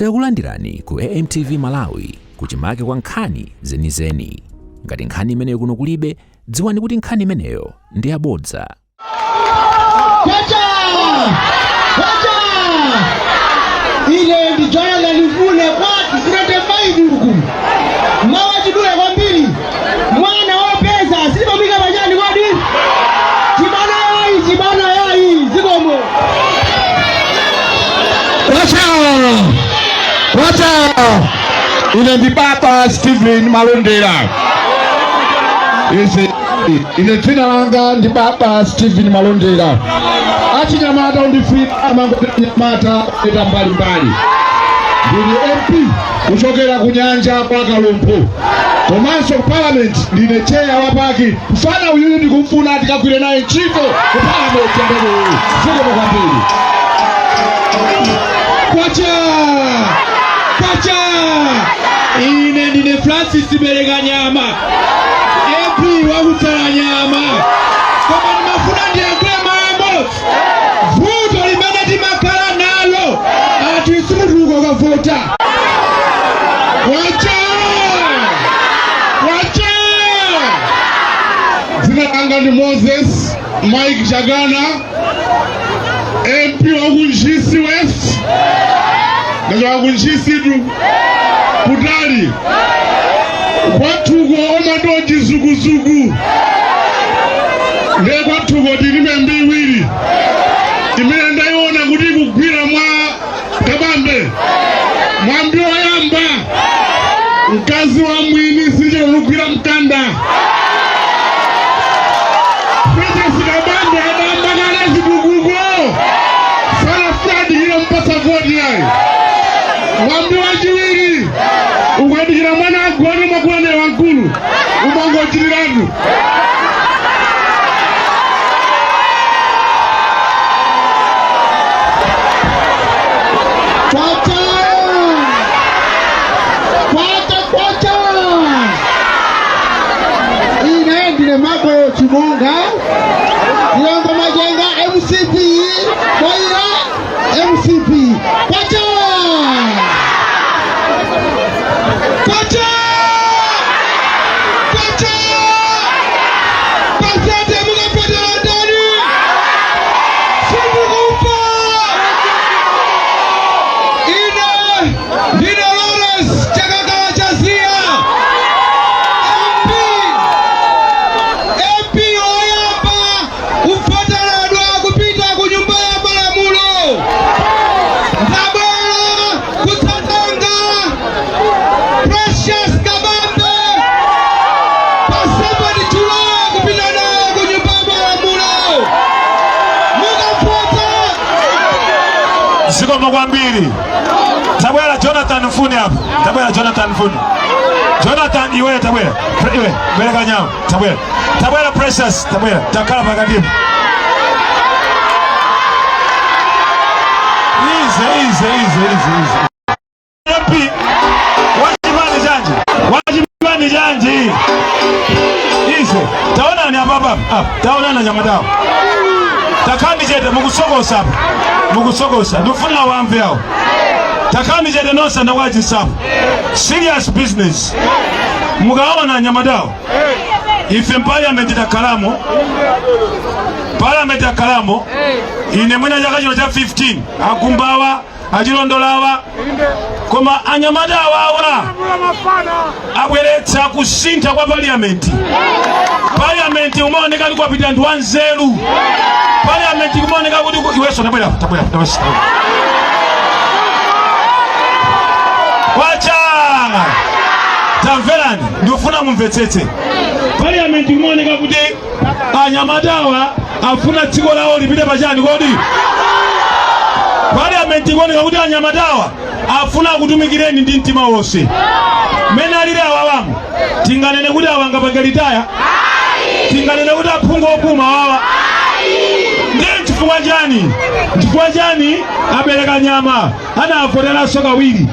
Takulandirani ku AMTV Malawi kuchimake kwa nkhani zenizeni. Ngati nkhani imeneyo kuno kulibe, dziwani kuti nkhani imeneyo ndi yabodza. Kwacha! Kwacha! Ine ndi Jonathan Mfune kwathu 25 uku. Mawu achidule kwambiri. Mwana wopeza silipamika pachani kodi? Chibana yayi, chibana yayi, zikomo. Kwacha! Kwacha! Ine ndi Baba Stephen Malondera. Izi ine dzina langa ndi Baba Stephen Malondera. Achinyamata undifika amangoti anyamata eta mbalimbali. Ndili MP kuchokera ku nyanja kwa Kalumphu. Komanso ku parliament ndine chair wa PAC. Mfana uyuyu ndikumfuna tikagwire naye ntchito ku parliament ameneyu. Zikomo kwambiri. Kwacha! Kwacha! Ine ndine Francis Belekanyama, MP wa ku Dzalanyama. Koma ndimafuna ndiyankhule mawu amodzi. Vuto limene timakhala nalo anthu simutuluka kukavota. Kwacha! Kwacha! Dzina langa ndi Moses Mike Chagana, MP wa ku Ntchisi West. Ndachoka ku Ntchisitu kutali kwathuko omatoji zukuzuku ndiye kwathuko tilime mbiwiri imene ndayiona kuti ikugwira mwa Kabambe. Mwambi woyamba, mkazi wa mwini sichonugwira mkanda. Precious Kabambe adayamba kale zitukuko, sanafuna adikire mpatsa voti yayi. Mwambi wachiwiri, ukadikira mwana agone makuonera wamkulu umangochitiratu. Kwacha! Kwacha, kwacha! Ine ndine Mako Chimonga, Lilongwe Machenga MCP, Bwaila MCP. Kwacha! Kwacha! Kwacha! Pasete mukapotera ndani! Sindikumva! Ine ndine Lawrence Chakakala Chaziya MP MP oyamba kuvoteredwa kupita ku nyumba ya malamulo. Ndabwera kudzatenga Precious Kabambe pa 7 July kupita naye ku nyumba ya malamulo. Mukavota. Zikomo kwambiri. Tabwera Jonathan Mfune apa. Tabwera Jonathan Mfune. Jonathan iwe tabwera. Iwe bereka nyama. Tabwera. Tabwera Precious tabwera. Takhala pakatipo. Easy, easy, easy, easy, easy. MP wachipani chanji, wachipani chanji. Easy. Taonani apa apa. Apa. Taonani anyamatawo. Takhani chete mukusokosa apa. Mukusokosa. Ndikufuna wamve awo. Takhani chete nonse ndakwachisapo. Serious business. Mukaona anyamatawo. Ife parliament takhalamo. Parliament takhalamo. Ine mwina chaka chino cha 15 akumbawa achilondolawa koma anyamata awawa abweretsa kusintha kwa parliament. Parliament umaoneka kuti kwapita anthu anzeru. Parliament kumaoneka kuti iwenso tabwera tabwera tabwera. Kwacha! Tamverani, ndikufuna mumvetsetse. Parliament kumaoneka kuti anyamatawa afuna dziko lawo lipite pachani kodi? Parliament ikuoneka kuti anyamatawa afuna akutumikireni ndi mtima wonse. Mmene alili awawamu, tinganene kuti awa angapange retire? Tinganene kuti aphungu opuma awawa? Ndiye chifukwa chani? Chifukwa chani abereka nyama anavoteranso kawiri?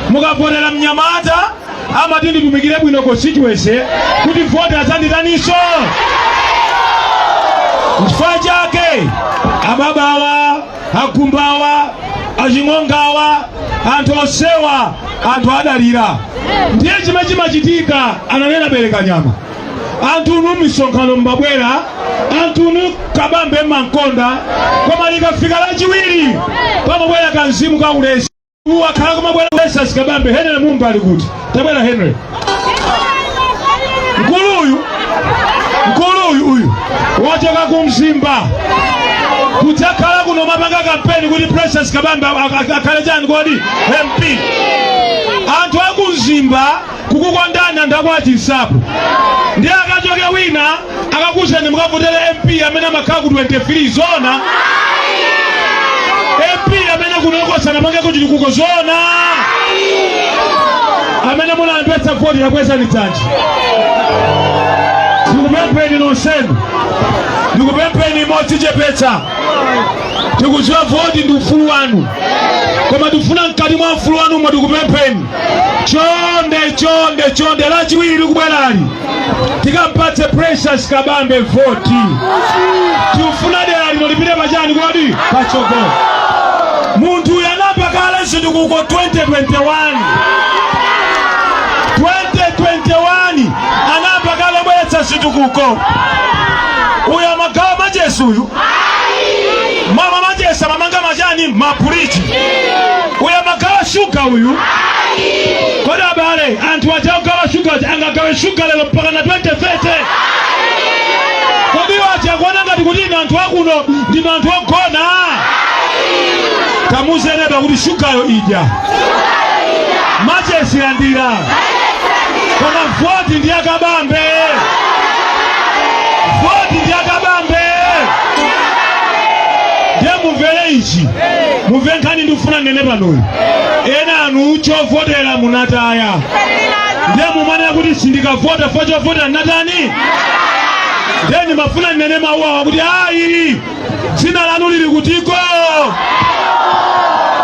Mukavotera mnyamata amati nditumikire bwino constituency kuti vote adzanditaninso. Chifukwa chake ababawa agumbawa Aching'ongawa, anthu onsewa, anthu adalira. Ndiye chimene chimachitika, ananena bereka nyama. Anthu unu misonkhano mbabwera, anthu unu Kabambe mmankonda, koma likafika lachiwiri pamabwera kamzimu ka ulesi. Akhala kumabwera Precious Kabambe. Henry Mumba ali kuti? Tabwera Henry. Mkuluyu, mkuluyu uyu wachoka ku Mzimba kudzakhala kuno mapanga kampeni kuti Precious Kabambe akhale chani kodi? MP. Anthu aku Mzimba kukukondani, anthu aku Chinsapo, ndiye akachoke wina akakuuzeni mukavotere MP amene amakhala ku 23, zona? MP amene kunoko sanapangeko chitukuko, zona? Amene munalembetsa voti, takwezani dzanja. Ndikupempheni nonsenu, ndikupempheni modzichepetsa. Tikudziwa voti ndi ufulu wanu, koma tikufuna mkati mwa ufulu wanumo, tikupempheni chonde, chonde, chonde, lachiwiri likubwerali tikampatse Precious Kabambe voti. Tikufuna dera lino lipite pachani kodi? Patsogolo. Munthu uyu anayamba kale zitukuko 2021, 2021 anayamba kale bweretsa zitukuko. Uyu amagawa machesi, uyu mama machesi amamanga machani, mabridge. Uyu amagawa shuga uyu. Kodi abale, anthu aja kugawa shuga aja angagawe shuga lero mpaka na 2030? Kodi iwo aja akuona ngati kuti ine anthu akuno ndinu anthu ogona? Tamuzeneba kuti shugayo idya, machesi landira, koma voti ndi akabambe, voti ndi akabambe. Ndiye mumvere ichi, mumve nkhani ndikufuna nene panoyi. Ena anu chovotera munataya, ndiye mumanena kuti sindikavota fo chovotera natani. Ndiye ndimafuna nene mawu awa kuti ayi, dzina lanu lili kutiko?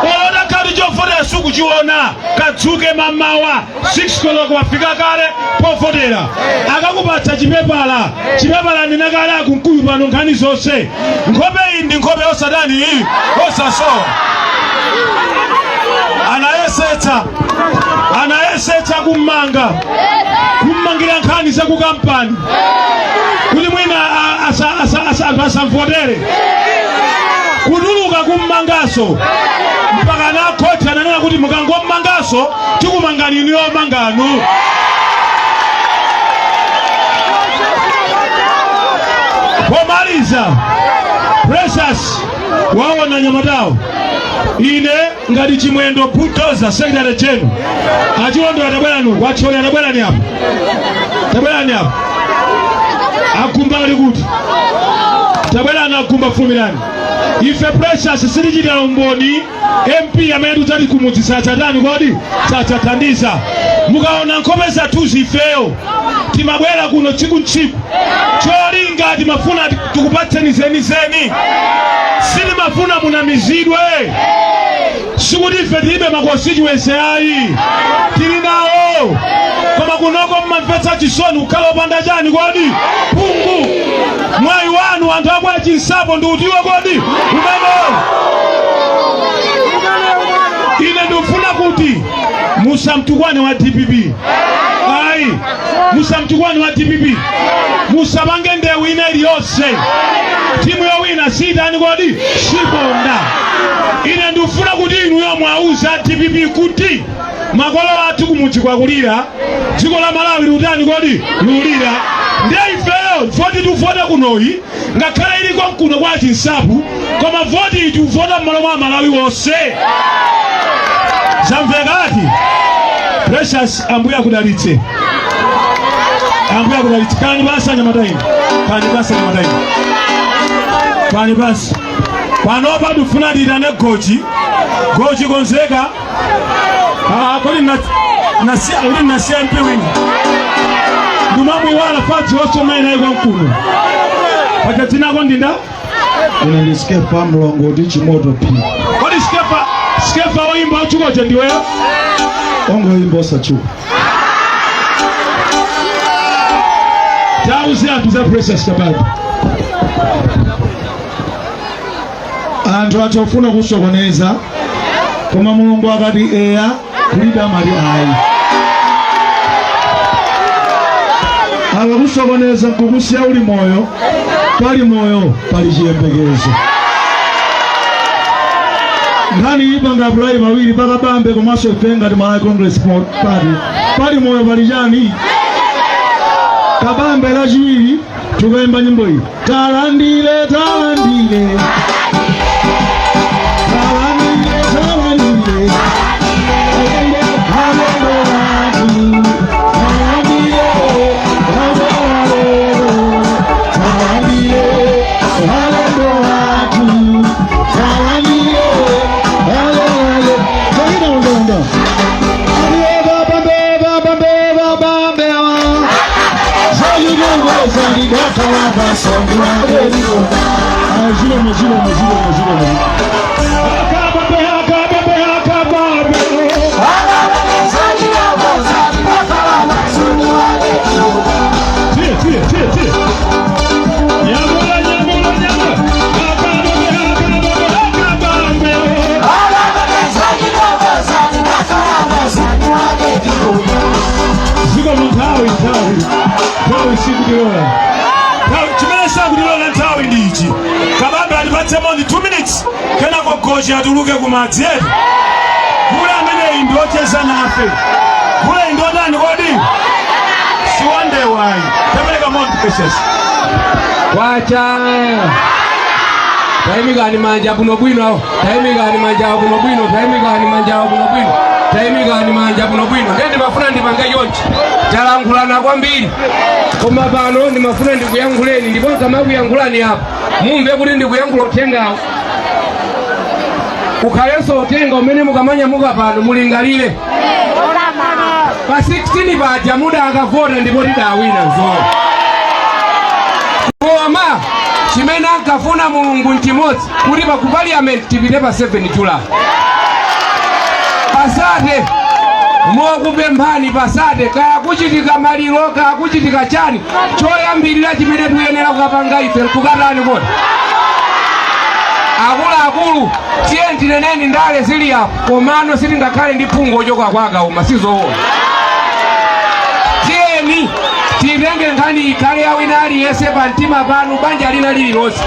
Olota khati chovotera sukuchiona, kadzuke mamawa 6 koloko, wafika kale povotera, akakupatsa chipepala. Chipepala ndinakale akunkuyu pano nkhani zonse. Nkhope iyi ndi nkhope osatani iyi, osasowa. Anayesetsa, anayesetsa kummanga, kummangira nkhani za ku kampani kuti mwina anthu asamvotere. Kutuluka kummangaso, mpaka na khoti ananena kuti mukangommangaso tikumangani inu yomanganu. Pomaliza, Precious waona nyamatawo, ine ngati Chimwendo Bulldozer, secretary general, achilondola, tabwerani uku. Achole, tabwerani apo, tabwerani apo. Agumba ali kuti? Tabwerani agumba, fumirani. Ife Precious sitichitira umboni MP amene tidzati kumudzi sadzatani kodi, sadzathandiza. Mukaona nkhope zathuzi, ifeyo timabwera kuno tsiku ntsiku, cholinga timafuna tikupatseni zenizeni, sitimafuna munamizidwe. Sikuti ife tilibe ma constituency ayi, tili nawo, koma kunoko mmamvetsa chisoni kukhala opanda chani kodi? Phungu. Mwayi wanu anthu akwa Chinsapo ndi utiwo kodi umenewo? Ine ndikufuna kuti musamtukwane wa DPP ayi, musamtukwane wa DPP, musapange ndewu ina iliyonse. Timu yowina sitani kodi? Siponda. Ine ndikufuna kuti inuyo mwauza DPP kuti makolo athu kumudzi kwakulira, dziko la Malawi likutani kodi? Lulira. Ndiye ifeyo voti tikuvota kunoyi, ngakhale iliko mkuno kwa Chinsapo, koma voti iyi tikuvota m'malo mwa Malawi wonse. Zamvekati? Precious, Ambuye akudalitse, Ambuye akudalitse. Kani basa anyamata inu, kani basa anyamata inu, kani basa. Panopa ndifuna ndiyitane gochi. Gochi, konzeka. Ah, kodi nasiya uli, nasiya MP wina ndumamwiwala fadzi wosoma inayi kwamkuno paja dzinako ndinda. Ine ndi Skefa Mlongoti Chimoto P. Kodi Skefa, Skefa woyimba otchukocha ndiweyo? Ongoyimba, osachuka. Tauze anthu za Precious Kabambe. Anthu athu ofuna kusokoneza. Koma Mulungu akati eya, kulibe amati ayi. Akakusokoneza nkukusiya uli moyo, pali moyo pali chiyembekezo. Nkhani iyi ipanga apply pawiri, pa Kabambe komanso ife ngati Malawi Congress Party. Pali moyo pali chani? Kabambe lachiwiri tukayimba nyimbo iyi. Talandile, talandile. Talandile, talandile. Zikomo. Nthawi, nthawi, nthawi sikutilola. Chimene sakutilola nthawi ndi ichi. Kabambe atipatse moni 2 minutes, kenako gochi atuluke kumadzi eti. Gule ameneyi ndi ocheza nafe. Gule ndi otani kodi? Siwandewayi. Tapereka moni, precious. Kwacha! Tayimikani manja bwinobwino awo, tayimikani manja awo bwinobwino, tayimikani manja awo bwinobwino, tayimikani manja bwinobwino. Ndiye ndimafuna ndipange chonchi. Talankhulana kwambiri, koma pano ndimafuna ndikuyankhuleni, ndipo nkamakuyankhulani apo mumve kuti ndikuyankhula uthengawo ukhalenso uthenga umene mukamanyamuka pano mulingalire. Pa 16 paja mudakavota ndipo tidawina, nzoona, koma chimene ankafuna Mulungu nchimodzi, kuti pa ku parliament tipite pa 7 July. Pasate mokupemphani, pasate kaya kuchitika maliro, kaya kuchitika chani, choyambirira chimene tikuyenera kukapanga ife kukatani kodi? Akuluakulu, tiye tineneni, ndale zili apo, komano sitingakhale ndi phungu ochoka kwa Kauma, sizoona. Tiyeni titenge nkhani ikhale ya wina aliyense pa mtima panu, banja lina lililonse.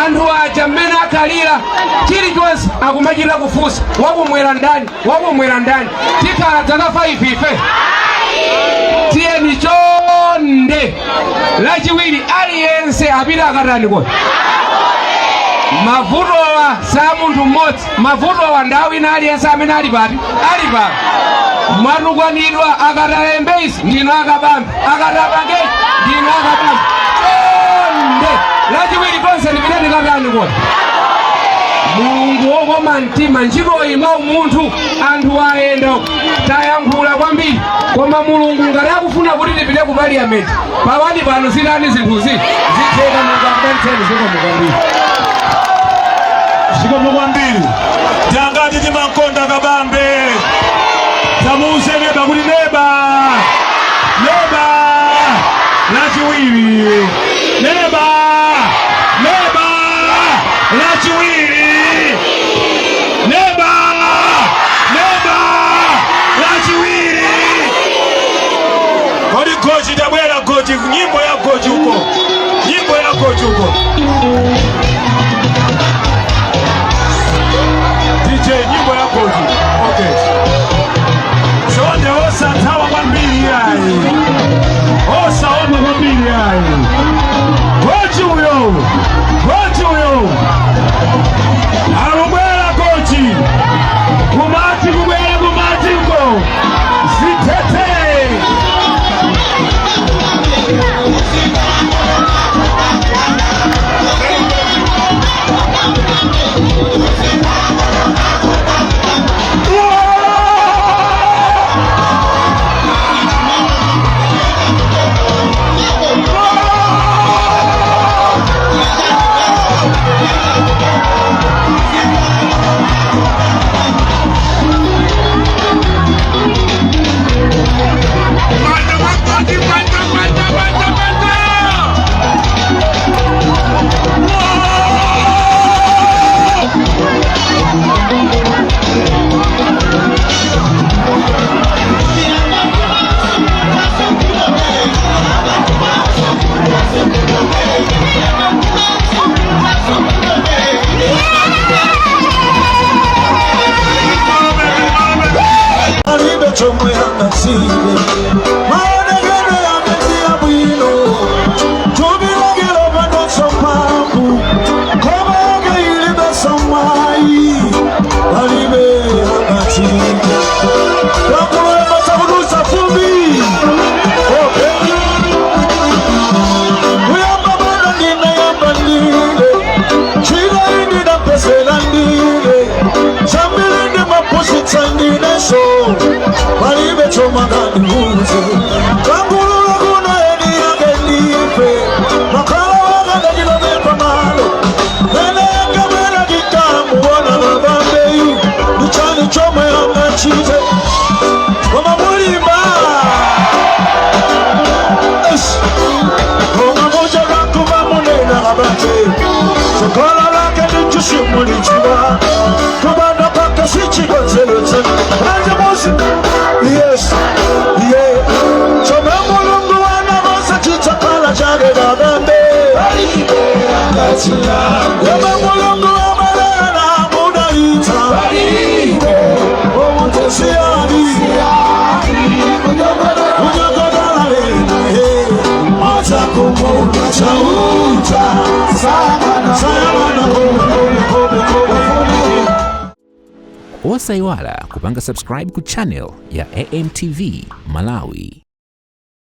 Anthu aja mmene akhalira, chilichonse akumachita kufunsa, wakumwera ndani, wakumwera ndani? Tikhala zaka 5 ife? Tiyeni chonde, lachiwiri aliyense apite akatani kodi? Mavutowa sa munthu mmodzi, mavutowa ndi awina aliyense amene ali pati, ali pano. Mwatukwanidwa, akatalembe izi ndinu akabambe, akatapange ndinu akabambe. Chonde, lachiwiri tonse tipite tikatani kodi? Mulungu wokoma mtima, ntchitoyi mwa umunthu anthu ayenda, tayankhula kwambiri, koma Mulungu ngati akufuna kuti tipite ku parliament pawani pano, zitani zinthuzi zitheka. Mulungu akudalitseni. Zikomo kwambiri. Zikomo kwambiri. Tangati timankonda Kabambe, tamuuze neba kuti neba, neba, lachiwiri, neba, neba, lachiwiri, neba, neba, lachiwiri. Kodi gochi, tabwera gochi, nyimbo ya gochi uko, nyimbo ya gochi uko, DJ, nyimbo ya gochi. Okay, chonde osathawa kwambiri yayi, osaopa kwambiri yayi. Gochi uyo, gochi uyo alubwera, gochi kumati, kubwera kumati uko, zitete. Angachibe maonekedwe yake ndiya bwino, thupi lake lopanda mphamvu, nkhope yake ilibe mwayi, palibe angachibe wakulowepatsa kudutsa fumbi. Okay. Kuyamba bado ndinayamba ndine ntchito indidapesera ndine zambiri ndimaphunzitsa ndineso, palibe chomakandiuze kangulula kuno eni yake ndife makhala wakadachitokepa malo mene yakamena tikamuona Kabambeyu ndichani chomwe angachite koma mulimba. Yes. Koma muchaka kuba munena abate sokola lake ndichisimulichiwa kubanda kwake sichikonzeletse manje musi. Yes, yeah. Chomwe Mulungu wanavasa chitsakala chake. Kabambe, chomwe Mulungu wamalana mudalitsa omutesiyani unyogodala lena chauta sayamana kobe kobe kobe kobe. Osayiwala kupanga subscribe ku channel ya AMTV Malawi.